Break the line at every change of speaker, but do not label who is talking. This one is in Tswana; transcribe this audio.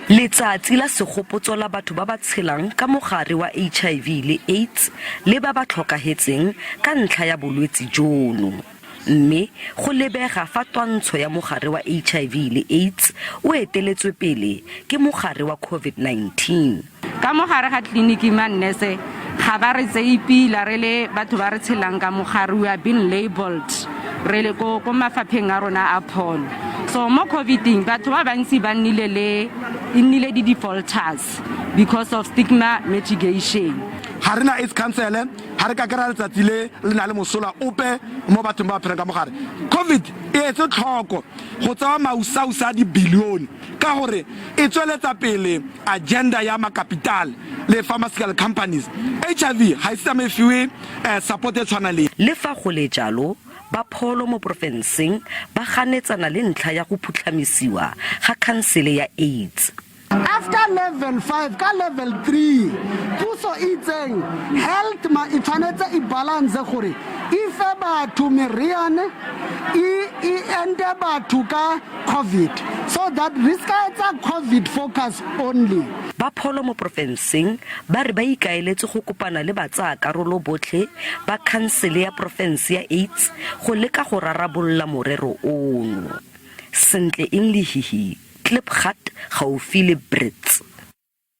Letsatsi la segopotso la batho ba ba tshelang ka mogare wa HIV le AIDS le ba ba tlhokahetseng ka ntlha ya bolwetse jono. Mme go lebega fa twantsho ya mogare wa HIV le AIDS o eteletswe pele ke mogare wa COVID-19.
Ka mo gare ga tleliniki mannese ga ba re tseye pila re le batho ba re tshelang ka mogare. We are being labeled re le ko mafapheng a rona a pholo. So mo coviding batho ba bantsi ba nnile le e nnile di-defaulters because of stigma mitigation.
Ga re na AIDS council, ga re ka kry-a letsatsi le le na le mosola ope mo bathong ba ba phelang ka mogare. COVID e etse tlhoko go tsewa mausausa a dibilione ka gore e tsweletsa pele agenda ya makapital le pharmaceutical companies. HIV ga e tsamaye fiwe support e tshwanang le.
Le fa go le jalo, ba pholo mo porofenseng ba ganetsana le ntlha ya go phutlhamisiwa ga khansele ya AIDS.
After level 5 ka level 3, puso e itseng health ma e tshwanetse e balance gore e fe batho meriane, e ente batho ka COVID, so that re ska etsa COVID focus only.
Ba pholo mo porofenseng ba re ba ikaeletse go kopana le batsayakarolo botlhe ba khansele ya porofense ya AIDS go leka go rarabolola morero ono. Sentle Eng Lehihi, Klipgat gaufi le Brits.